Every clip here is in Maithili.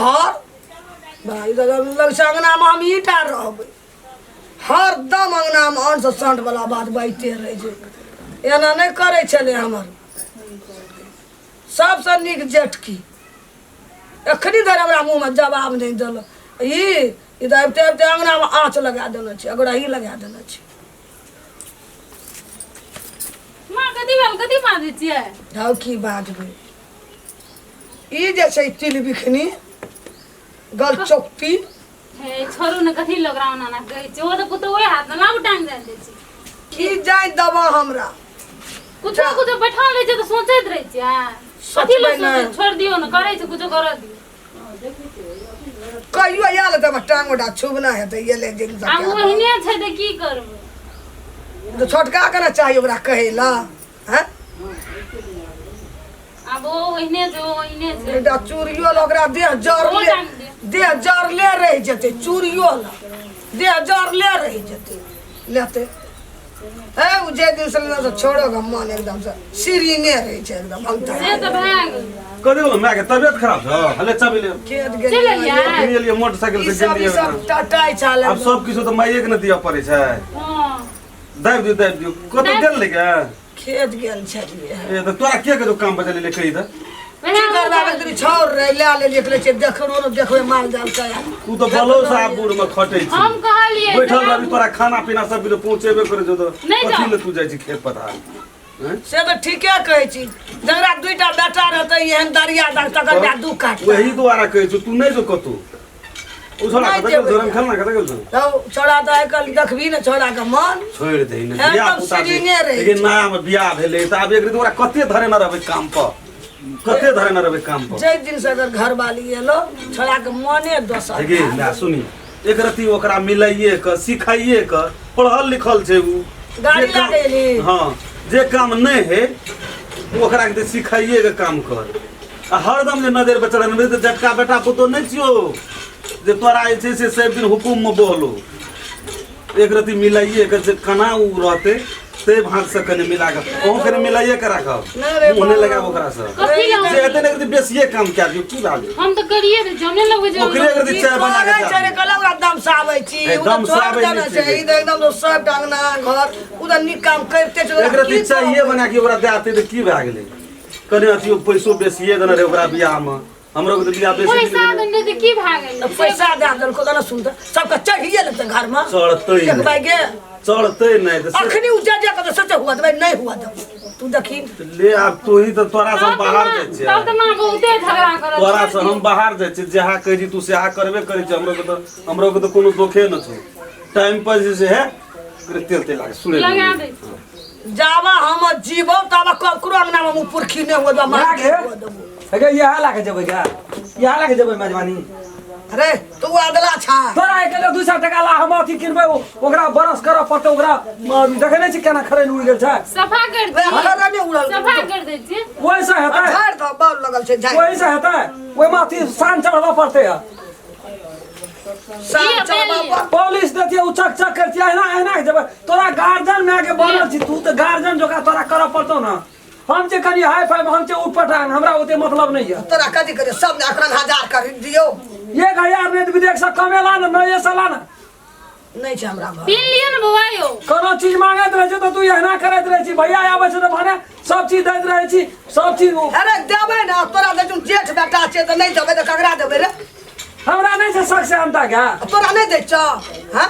घर भाई लग से अंगनामे हम ईटा रहबै हरदम अंगनामे अन्न से सन्ट वाला बात बाजिते रहै छै एना नहि करै छलै हमर सबसँ नीक जेठकी एखनी धरि हमरा मुँहमे जवाब नहि देलक ई ई तऽ आबिते आबिते अङ्गनामे आँच लगा देने छै अगरही लगा देने छै माँ कथी भेल कथी बाजै छियै धौ की बाजबै ई जे छै तिल बिखनी गल चौकटी हे छोड़ू ने कथी लोग राम नाना कहै छै ओ तऽ पुतोहे हाथ में लाबू टांग जाय दै छै की जाय देबऽ हमरा कुछो कुछो बैठल रहै छै तऽ सोचैत रहै छियै कथी लए सोचबै नहि। सोचै छोड़ि दियौ ने करै छै कुछो करऽ दियौ कहियो आयल तऽ हमरा टांग ओटा छुबना हेतै एलै दिन आब ओहिने छै तऽ की करबै तऽ छोटका के ने चाही ओकरा कहै लए हैं आब ओ ओहिने छै ओ ओहिने छै एकटा चूड़ियो लए ओकरा देह ओ जरले टांग दियौ। देह जरले रहि जेतै चूड़ियो लए देह जरले रहि जेतै लेतै हे ओ जे दिन से लेने से छोड़ो ग मन एकदम से सिरिंगे रहै छै एकदम हम से तऽ भए गेल कथी बोलो माय के तबियत खराब छौ हले चाबी ले खेत चलि गेलियै एलियै? अखनी एलियै मोटरसाइकिल ई से सब ई गेलियै सब टटाइ छल आब सब किछु तऽ माइए के ने दिअ पड़ै छै हँ दाबि दियौ दाबि दियौ कतौ गेल ले के खेत गेल छलियै ए तऽ तोरा के कतौ काम बचा ले कही तऽ की करबै तनी छौर रहे लए लेलियै कहै छै देखरो ने देखबै माल जाल के तू तऽ बलो से आब बूढ़ में खटै छी हम कहलियै बैठल रहबी तोरा खाना पीना सब किछु पहुँचेबे करै छौ तऽ नहि जाउ। कथी ले तू जाइ छी खेत पथार हैं? से तऽ ठीके कहै छी जकरा दुइटा बेटा रहतै एहन दरिया दाग तकर बाद दू काट वही दुआरा कहै छौ तू नहि जो कतौ ओ छोड़ा नहि कतऽ गेल जेबै। छौ खेलना कतऽ गेल छौ तऽ छोड़ा तऽ आइ काल्हि देखबही ने छोड़ाके मन छोड़ि दही ने एकदम बियाह पुता छै। सिरिंगे रहै लेकिन नया में बियाह भेलै तऽ आब एक रीति ओकरा कते धरेने रहबै काम पर कते धरेने रहबै काम पर जाहि दिनसँ अगर घरवाली एलो छोड़ाके मने दोसर देखी माय सुनी एक रति ओकरा मिलाइए के सिखाइए के पढ़ल लिखल छै उ गाड़ी जे काम- लए के एली? हाँ जे काम नहि है ओ ओकरा के सिखाइए के काम कर आ हरदम जे नजर पर चढ़ल तऽ जटका बेटा पुतोह नहि छियौ जे तोरा जे छै से सब दिन हुकुम मे बहलो एक रति मिलाइए के जे केना उ रहतै ते भाग से कने मिला के अहूँ कने मिलाइए के राखब नहि रे मुँह नहि बाबा। लगाब ओकरा से कथी लए जे एते ने एक रति बेसिए काम कए दियौ की भए गेल हम तऽ करिए दै छियै हम नहि लगबै छै ओकरे एक रति की चाय बना के करै छै रे दए कहलक ओकरा दमसाबै छी ए, ओ तऽ दमसाबै छोड़ि देने नहि छै छै। ई तऽ एकदम तो सब टांगना घर ओ तऽ नीक काम करिते छै एक ओकरा रति की चाइए कहबै? बना के ओकरा दए देतै तऽ की भए गेलै कने अथी पैसो बेसिए देने रहै ओकरा बियाहमे हमरो के तऽ बियाह बेसी दिन पैसा भेलै। देने तऽ की भए गेलै तऽ पैसा दए देलको तऽ ने सुनते सबके चढ़िए लेतै घरमे चढ़तै एक नहि भाई गे चढ़तै नहि तऽ से- अखनी उ जे जे कहतै से से हुआ देबै नहि हुआ देबै तू देखी ले आब तू ही तऽ तोरा से हम तब तऽ बाहर माँ जाइ छियै तब तऽ माँ बहुते झगड़ा करत तोरा छोड़ि से हम दियौ। बाहर जाइ छियै जहाँ कहै छी तू सेहा करबे करै छी हमरो के तऽ हमरो के तऽ कोनो दोखे नहि छौ टाइम पर जे छै है तेल तेल लागे सुनै लगा दै छियै जाबा हम जीबौ ताबा ककरो अंगना में मुँह पुरखी नहि हुआ देबो माँ गे। हुआ देबो अगे इएह लए के जेबै गे इएह लए के जेबै मेजबानी अरे तू अदला छा तोरा एक किलो 200 टका ला हम अथी किनबै ओकरा बरस करऽ पड़तै ओकरा देखै नहि छी केना खरैन उड़ि गेल छै सफा कर वे दी खरा नहि उड़ल सफा कर दै छियै ओहिसँ हेतै झाड़ दऽ बाल लगल छै झाड़ ओहिसँ हेतै ओहिमे अथी सान चढ़बऽ पड़तै साल चढ़बऽ पर पॉलिश देतियै ओ चक चक करतियै एना एना के जेबै तोरा गार्जियन माय के बनल छी तू तऽ गार्जियन जोका तोरा करऽ पड़तौ ने हम जे कनि हाई फाई हम जे उठ पटांग हमरा ओते मतलब नहीं है तोरा कथी करे सब ने अखन हजार कर दियौ 1000 नहीं तऽ विदेश से कमेला ने नये से ला ने नहीं छै हमरा घर पी लिअ ने बौआ यौ कोनो चीज मांगैत रहै छै तऽ तू एहना करैत रहै छी भैया आबै छै तऽ भने सब चीज दैत रहै छी सब चीज अरे देबै ने तोरा दै छौ जेठ बेटा छै तऽ नहि देबै तऽ ककरा देबै रे हमरा नहि छै शक से अंता के तोरा नहि दै छौ हँ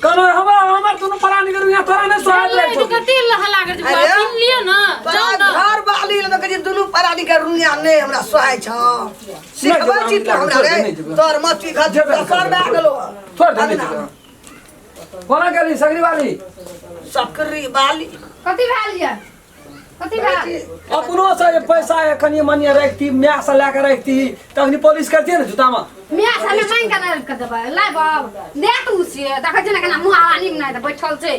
कोनो हमरा हमर दुनू प्राणी के रुइया तोरा नहि सोहाइत रहै छौ कते हल्ला करै छै बौआ अरे। पी लिअ ने तोरा जाउ ने घर वाली लग कहै छै दुनू प्राणी के रुइया नहि हमरा सोहाइ छौ सिखबै छी तू हमरा रे नहि जेबै। तोहर मछली खा जेबै। सर भए गेलो छोड़ दे नहि जेबै। कोना गेली सगरी वाली सकरी वाली कथी भेल ये कथी भेल अपनो से जे पैसा है कनि मनि रखती माय से लए के रखती तखनी पॉलिश करती ने जूता में मियाँ से हमे मांगि के नहि के देबै लाय बाब दे तू से देखै छै ने केना महारानी नहि तऽ बैठल छै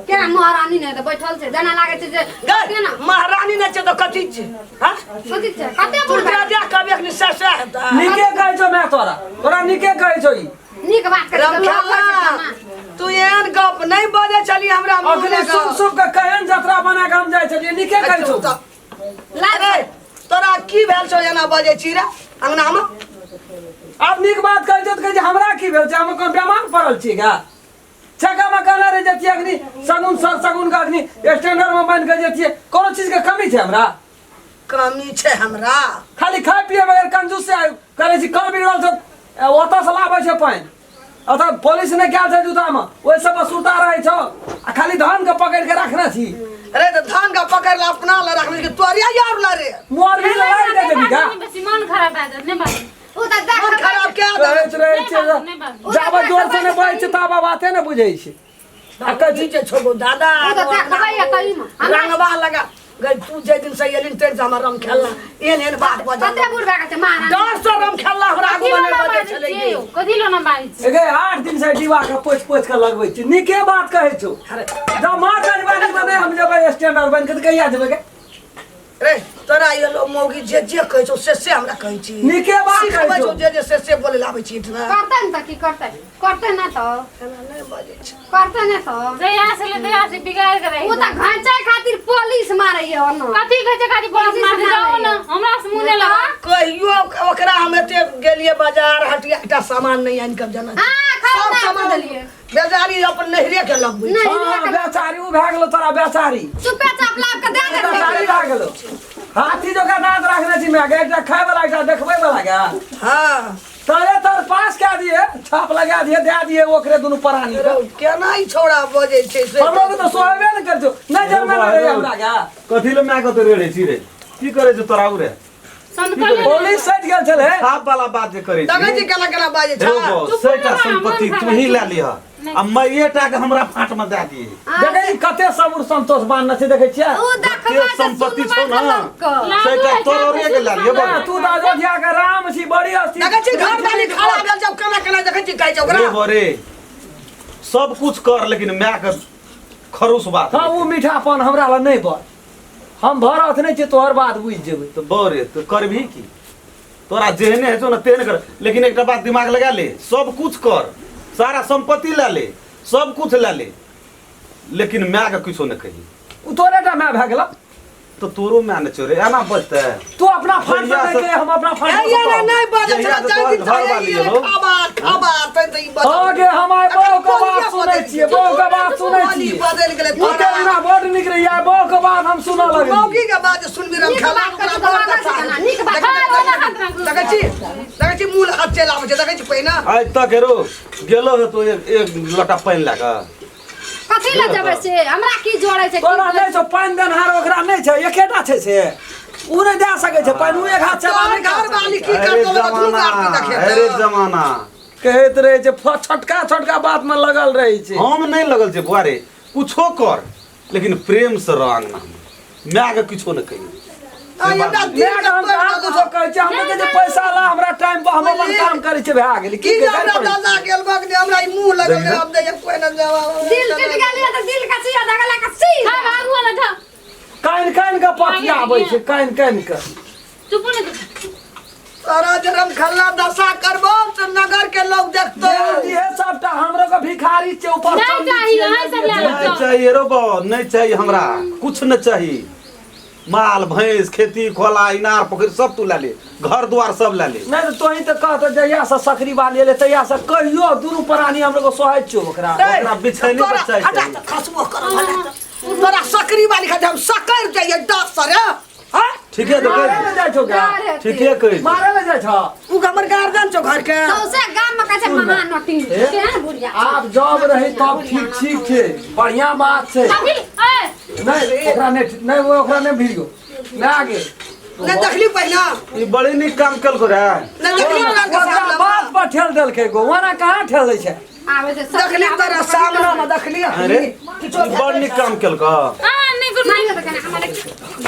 केना महारानी नहि तऽ बैठल छै जेना लागै छै जे गै केना महारानी नहि छै तऽ कथी छै हँ कथी छै कते तू बुढ़ जा जा कभी अखनी से से हेतै नीके कहै छौ माय तोरा तोरा नीके कहै छौ ई नीक बात करै छै, रमखेला तू एहन गप नहि बजै छली हमरा मुँह अखने लगा। सुप सुप के केहन जतरा बना के हम जाइ छलियै नीके कहै छौ अरे तोरा की भेल छौ एना बजै छी रे अंगनामे आब नीक बात कहै छौ तऽ कहै छै हमरा की भेल छै हम कोन बेमान पड़ल छी गा छक्का में कहने रहि जतियै अखनी सगुन सर सगुन के अखनी स्टैंडर्ड में बान्हि के जतियै कोनो चीज के कमी छै हमरा कमी छै हमरा खाली खाय पिए बगैर कंजूस से करै छी कल बिगड़ल छै ओतऽ से लाबै छै पानि ओतऽ पॉलिश नहि कयल छै जूतामे ओहि सब पर सुता रहै छौ आ खाली धान के पकड़ि के रखने छी अरे तो धान का पकड़ ला अपना ला रखने के तोरिया यार ला रे मोर भी लड़ाई दे देबी का बेसी मन खराब भए जायत नहि बाजू ओ तऽ देख मन खराब क्या दे कहैत रहै छै नहि बाजू जाबे जोर से नहि बजै छै ताबे बाते नहि बुझै छै आ कथी छै छोगो दादा ओ तऽ देखबै कहीं मे रंगवा लगा गई तू जे दिन से एलिन तेज से हमर रम खेलना एहन एहन बात बजल कते बूढ़ भए गेल छै महारानी डर से रम खेलना हमरा आगू कथी में लऽ नहि बजै बाजै छलै छियै यौ? कथी लऽ ना बाजै छियै गे 8 दिन से डिबा के पोछि पोछि के लगबै छी नीके बात कहै छौ अरे जब माँ कनबानी तऽ नहि हम जेबै स्टैंडर्ड बनि के तऽ कहिया जेबै गे रे तोरा ये लो मौगी जे जे कहै छौ से से हमरा कहै छी नीके बात कहै सिखबै छौ। छौ जे जे से से बोले लाबै छी इतना करतै ने तऽ की करतै करतै ना तऽ एना नहि बजै छै करतै ने तऽ जहिया से ले तहिया से बिगाड़ के ओ रहि तऽ घाँचै खातिर पुलिस मारैया ओना कथी कहै छै खाली पुलिस मारै छै? जाउ ने हमरा से मुँह नहि लगा कहियो ओकरा हम एते गेलियै बाजार हटिया एकटा सामान नहि आनि कऽ जाना हाँ, सब खरीदा सामान देलियै। बेचारी अपन नैहरे के लगबै छै। नहीं हाँ बेचारी उ भए गेलो तोरा बेचारी चुपे चाप लाब के दे दे बेचारी भए गेलो हाथी जकाँ दाँत राखने छी माय के एकटा खाय वाला एकटा देखबै वाला के हाँ तोरे तोर पास कए दिए छाप लगा दिए दए दिए ओकरे दुनू प्राणी के रौ, केना ई छौड़ा बजै छै से हमरो के तऽ सोहेबे ने करै छौ नहि जन्मे ने रहै हमरा के कथी ले माय के तो रेड़े छी रे की करे छै तोरा उ रे सनकले पुलिस सटि गेल छलै छाप वाला बात जे करे देखै छी छी केना केना बाजै छै हे गो चुप सैटा रह, संपत्ति मन तू ही खराब ले लिह आ मैये टा के हमरा फाट में दए दिए देखै छी कते सबुर संतोष बान्हने छै देखै छियै ओ देखबै कते संपत्ति छौ सुनबै ना लोकके। सैटा तोर औरे के ले लिह ना, बड़ तू तऽ अयोध्या के राम छी बड़ी अस्थिर देखै छी घर वाली खड़ा भेल जब केना केना देखै छी कहै छै ओकरा रे बो रे सब कुछ कर लेकिन माय के खरूस बात हँ ओ मीठापन हमरा लग नहि बड़ हम भरत नहि छियै तोहर बात बुझि जेबै तऽ बौ रे तऽ करबही की तोरा जेहने होइ छौ ने तेहन कर लेकिन एकटा बात दिमाग लगा ले सब कुछ कर सारा संपत्ति लए ले सब कुछ लए ले लेकिन माय के किछो नहि कही ओ तोरे टा माय भए गेलौ तऽ तोरो माय नहि छौ रे एना बजतै तू अपना फाट जहिया से से- के हम अपना फाट ए, ये ना नहीं बाजै छै जहिया से जाहि दिन तोहर घरवाली से एलौ। खबर खबर तैं तऽ ई बजल आगे हम आइ बहू के बात सुनै छियै बहू के बात सुनै बोली छियै बदलि गेलै ओते दिना बड नीक रहियै आइ बहू के बात हम सुनऽ लगलियै मौगी के बात सुनबी रम नीक खेला बात कहै छै तऽ लागै छै केना, नीक बात। देखै छी देखै छी मूल हाथ चलि आबै छै देखै छी पहिने आइ तक हेरो गेलो हे तो एक एक लोटा पानि लए कऽ कथी लए जेबै से हमरा की जोड़ै छै की तोरा नहि छौ पानि देनहार ओकरा नहि छै एकेटा छै से ओ नहि दए सकै छै पानि ओ एक हाथ चला तोहर नहि घर कर वाली की अरे करतौ ओकरा धूप जमाना आरती देखेतौ अरे जमाना कहैत रहै छै छोटका छोटका बात में लगल रहै छै हम नहि लगल छै बुआ रे कुछो कर लेकिन प्रेम से रह अंगना में माय के किछो नहि कही आ, एकटा दिल माय के के हम तोड़ि कहाँ देलक। कुछो कहै छियै हम कहै छियै पैसा ला हमरा टाइम पर हम अपन बुझली? काम करै छियै भए गेलै की की जे हमरा करै दादा गेल बक जे हमरा ई मुंह लगल जे हम जे कोइ न जवाब दिल टूट गेल तऽ दिल के सिया धगला के सी खा भागू ने जा कानि कानि के पथिया आबै छै कानि कानि के चुप ने तू। तोरा जे हम खल्ला दशा करबो तो नगर के लोग देखतो इहे सबटा हमरो के भिखारी छै ऊपर नहीं चंदी चाही, छियै, अहाँ सब लए नहीं चाहिए रो बो नहीं चाहिए हमरा कुछ नहीं चाहिए माल भैंस खेती खोला इनार पोखरि सब तू लए ले घर द्वार सब लए ले नहीं तो तोही तो कहत जहिया से सकरी बाली एले तहिया से कहियो दुनू प्राणी हमरो के सोहै छौ ओकरा ओकरा बिछैने तोरा पर चाही हटा चाही। तऽ खसबो करब हटा तऽ। तोरा सकरी वाली खातिर हम सकर जाइए दस सर हाँ ठीके तऽ मारे कहि ले जाइ छौ गा ठीके कहि मारे ले जाइ छौ उ हमर गार्जियन छौ घर के सौंसे गाम में कहै छै महानटी केहन बुढ़िया छै। आब जब रही तब ठीक ठीक छै बढ़िया बात छै अभी ए नहीं ओकरा नहीं नहीं वो ओकरा नहीं भिड़ियो नहीं आगे नहीं देखली पहिना ई बड़ी नीक काम केलको रे नहीं देखली ओकरा के ओकरा सामने बात पर ठेल देलकै गो ओना कहाँ ठेल दै छै आबै छै सब देखली तोरा सामना में देखली अरे ई बड़ नीक काम केलको आ नहीं गुड नहीं तऽ केना हमरा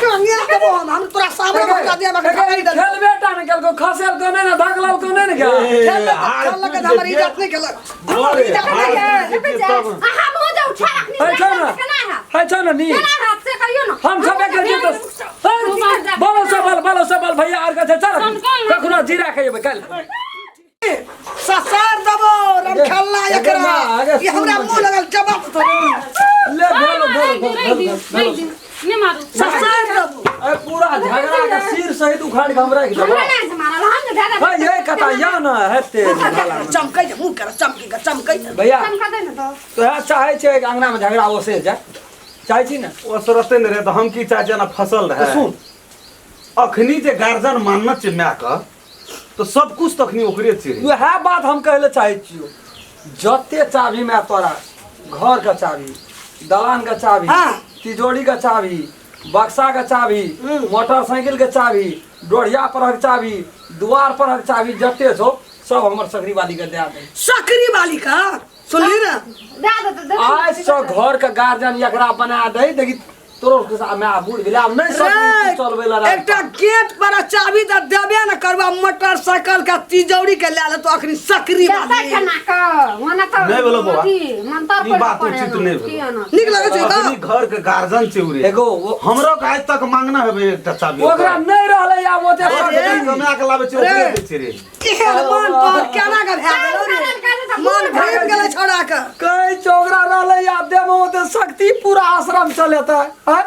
गंगे देबो हम तोरा सामने में बता दिया मगर खबर दे खेलबे टा ने केलको खसेलको नहि ने धकलको नहि ने गेल ए, खेलक हार खेलक हमर इज्जत नहीं खेलक बड़े, इज्जत नहीं हार खेलक। टूट जेतै तब। अहाँ मुँह जे उठा रखनी है छौ ने केना है है छौ ने नी केना हाथ से कहियो ना हम सब एक जे तऽ बोलो सबल बोलो सबल भैया आर कथे चल कखनो जीरा के जेबै काल्हि ससार देबो रमखेलना एकरा ई हमरा मुंह लगल जवाब ले भेलो भेलो भेलो नहीं मारू ससार देबो। ए पूरा झगड़ा के सिर सहित उखाड़ के हम राखि देबो। हमरा नहीं से मारल हम ने दादा हे ये कथा या न हेते भला। चमकै छै मुँह कर चमकी के चमकै छै। भैया चमका दे ने तो तोरा चाहै छै कि अंगना में झगड़ा ओसे जाय चाहै छी ने ओ सरते नहि रहै तऽ हम की चाहै छियै ना फसल तऽ रहै सुन अखनी जे गार्जियन मानना छै मायके तऽ सब कुछ तखनी ओकरे छै रे। वएह बात हम कहै लए चाहै छियौ जते चाभी माय तोरा घर के चाभी दलान के चाभी हाँ। तिजोरी के चाभी बक्सा के चाभी मोटरसाइकिल के चाभी डोढ़िया परहक चाभी दुआर परहक चाभी जते छौ सब हमर सकरी वाली के दए दे सकरी वाली का सुनली ना दे दे तो दे आज से घर के गार्जियन एकरा बना दे देखी तोरो के साथ मैं बूढ़ भेलै आब नहि रे, सकरी चलबै लए एकटा गेट पर चाबी तऽ देबे ने करबा मोटरसाइकिल के तिजौरी के लए लेतो अखनी सकरी जैसा वाली केना क ओना तो नहि भेलौ बौआ। अथी मंतर ई बात उचित नहि भेलौ। की आना नीक लगै छै तऽ अखनी घर के गार्जियन छै उ रे एगो ओ- हमरो के आज तक मांगना हेबे एकटा चाबी ओकरा नहि रहलै आब ओते अरे, सकरी। कमा के लाबै छै ओकरे दै छै रे केहन मन तोहर केना के भए गेलौ रे मन घुमि गेलै छौड़ा के कहै छै ओकरा रहलै आब देहमे ओते शक्ति पूरा आश्रम चलेतै आँय?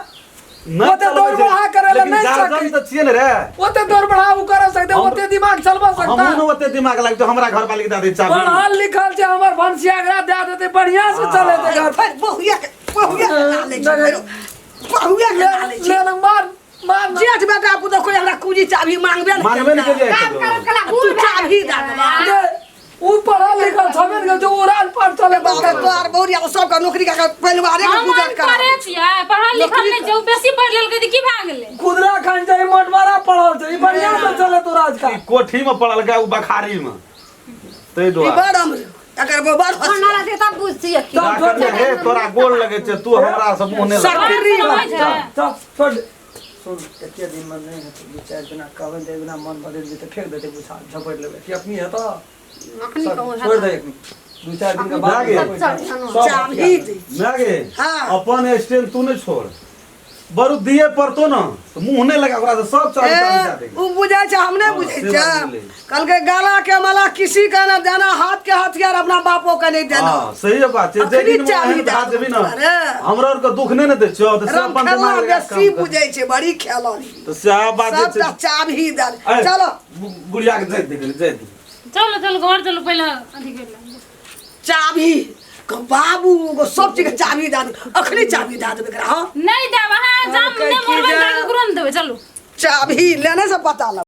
नहि ओते चलबै दौड़ छै, बढ़ा करै लए लेकिन नहि गार्जियन सकै। तऽ छियै ने रे ओते दौड़ बढ़ा उ कर सकते हम- ओते दिमाग चलबा सकता हमहूँ ने ओते दिमाग लगतौ हमरा घर वाली के दए दे चाबी पढ़ल लिखल छै हमर भनसिया एकरा दए देतै बढ़िया से चलेतै घर फेर बहुया के बहुया के नाले छै ले- फेरो बहुया के नाले छै ले ले मार मार ना। जेठ बेटा पुतोह कोई हमरा कुजी चाबी मांगबे ने मांगबे ने केलियै काम करत कला तू बूढ़ चाबी दए देबा दे, उ पढ़ल लिखल छबे ने करै, उ राजपाट चले बाप रे, तोहर बहुरिया सबके नौकरी के परिवारे के हम गुजर करा पढ़े छियै पढ़ल लिखल नहि छै ओ बेसी पढ़ि लेलकै तऽ की भए गेलै खुदरा खान छै मोटवारा पढ़ल छै ई बढ़िया से चले तो राज का ई कोठी में पड़ल ओ बखारी में ताहि ई दुआरे बड़ अमर एकर बड़ खाना रहते तब बुझती है तब जा करियै, हे तोरा गोड़ लगै छै तू हमरा से मुँह नहि लगा सकरी समझ है। चल छोड़ दे। सुन एते दिन में नहीं हेतै दू चारि दिना कहबै तऽ एक दिना मन बदलि जेतै फेंक देतै गुछा झपटि लेबै कि अपनी हेतौ अखनी कहूँ छोड़ दे एकनी दू चारि दिन के बाद भए गेल। सब चाबी दे माय गे हाँ। अपन स्टैंड तू नहि छोड़ बरु दिए पड़तो ना तो मुंह नहीं लगा ओकरा से सब चाबी चाबी दे देंगे उ बुझै छै हम नहि हाँ, बुझै से छै बात भेलै। कहलकै गला के माला किसी का ना देना हाथ के हथियार अपना बापो के नहीं देना हाँ सही बात छै जे अखनी दिन चाबी एहन दए भए जेबी ना अरे। हमरा आर के दुख नहीं ने दै छियौ तऽ से राम अपन खेला दिमाग लगा के बेसी काम कर। बुझै छै बड़ी खेलल तऽ सएह बात जे सबटा छै चाबी दे ऐ, चलो बुढ़िया के जाइत दे जाइत दे चलो चलो घर चलो पहिले अथी कर ले चाबी बाबू गो सब चीज के चाबी दए दे अखनी चाबी दए देबै एकरा हाँ नहि देब अहाँ जाम नहि मरबै तऽ ककरो नहि देबै चलू चाबी लेने से पता लग